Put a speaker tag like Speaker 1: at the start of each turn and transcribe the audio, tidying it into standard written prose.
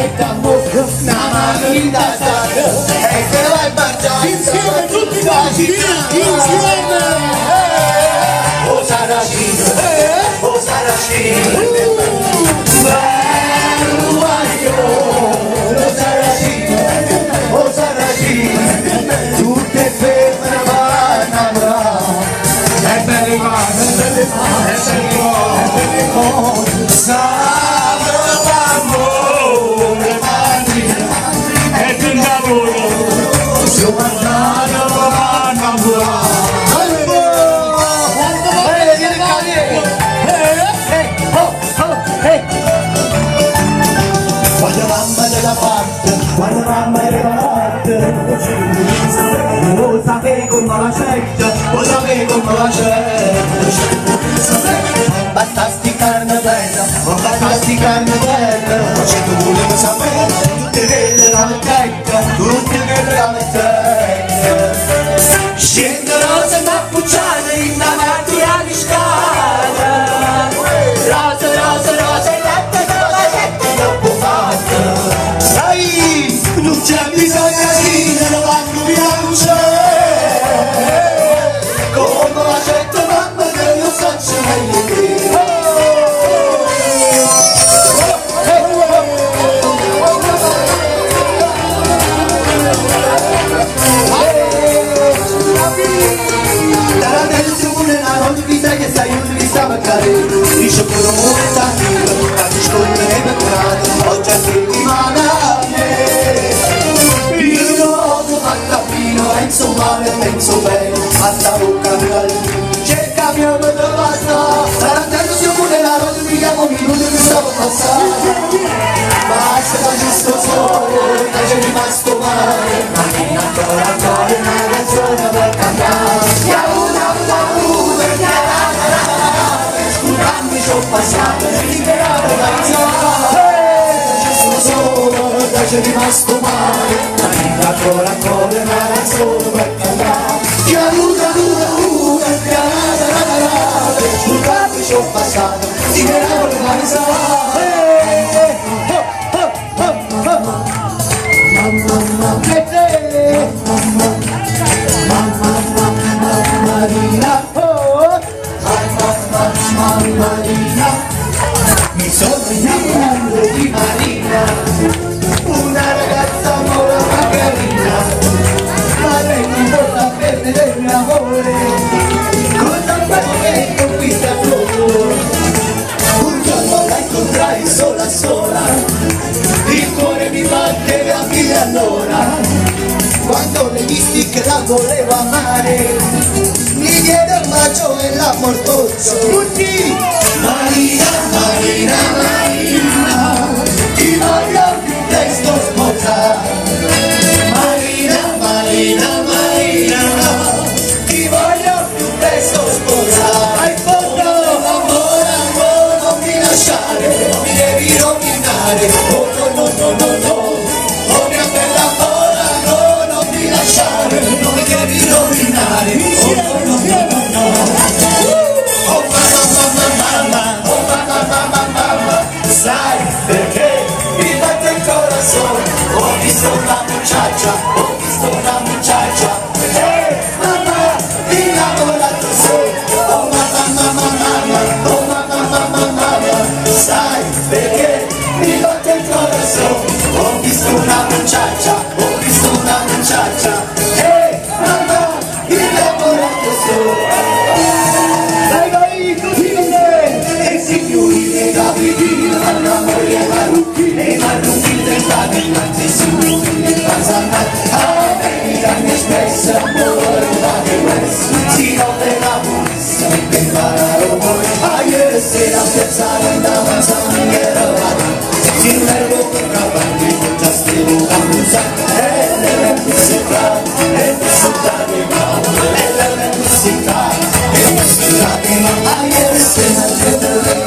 Speaker 1: Sigaretta 'mmocca, 'na mano dint' 'a sacca e te vai marciando.
Speaker 2: Insieme, tutti quanti, insieme!
Speaker 1: O Saracino, o Saracino, bello guaglione, o Saracino, o Saracino, tutte 'e femmene vanno a E belle mani, e belle mani, e belle mani, e belle mani, sape l'amore, Marina,
Speaker 3: E lavoro.
Speaker 1: Si 'o guardate vanno. Vieni qua, vieni! Eh, oh, oh, eh. Quando mamma della parte, quando mamma era morta, lo sapevo come la scelta, lo sapevo come la scelta. Basta sti carne bella, basta sti carne bella, se tu volevi sapere, tutte quelle la mettetta, tutte quelle la mettetta. Scende rosa cappucciata in avanti scala. Rosa, rosa, rosa, e latte la sette dopo fatto. Sai, non c'è bisogno di non vanno via luce. Come la scelta mamma che io faccio meglio che. Dice pure molta che ti sconne e peccato, oggi a settimana a me. Io non ho fatta fino, penso male, penso bene, a sta bocca c'è cambio per basta. Tarantella si pure la rosa, mi chiamo minuto che stavo passando. Basta che ci sto solo, che c'è rimasto male, ma ancora ancora una canzone per cantare. Una, una, una, scusami ci ho passato, liberato da ci sono solo, che c'è rimasto male, ma ancora ancora una canzone per cantare. Una, una, una, scusami ci ho passato, liberato da Marina, oh, mamma Marina, mi sono innamorato di Marina, una ragazza molto carina, ma lei non vuole saperne del mio amore, cosa bello che conquista tutto. Un giorno la incontrai sola sola, il cuore mi batteva a mille all'ora, quando le dissi che la volevo amare, mi diede un bacio e la mortoccio. Tutti! Marina, Marina, Marina, ti voglio più presto sposare. Marina, Marina, Marina, ti voglio più presto sposare. Vai fondo, amore, amore, non mi lasciare, non mi devi rovinare. Oh no, no, no, no, no, oh mia bella amore, no, non mi lasciare, non mi devi rovinare. Oh no, no, no, no, no. Oh mamma, mamma, mamma, oh mamma, mamma, mamma, sai perché mi batte il corazón? Ho visto una muchacha, ho visto una muchacha, mamma, innamorato sono. Oh mamma, mamma, mamma, oh mamma, mamma, mamma, sai perché mi batte il corazón? Ho visto una muchacha, ho visto una muchacha, mamma, innamorato sono. Vai, vai, tutti con me! E signorine capitino, la moglie marocchina, e marocchina senza innanzi su, American Express, amore, che West, si notte la pulizia, che fa rumore, ah ieri sera piazzale andava che si nervo per avanti, già stiamo a e le musica, e musica di e le musica, e musica di ah ieri sera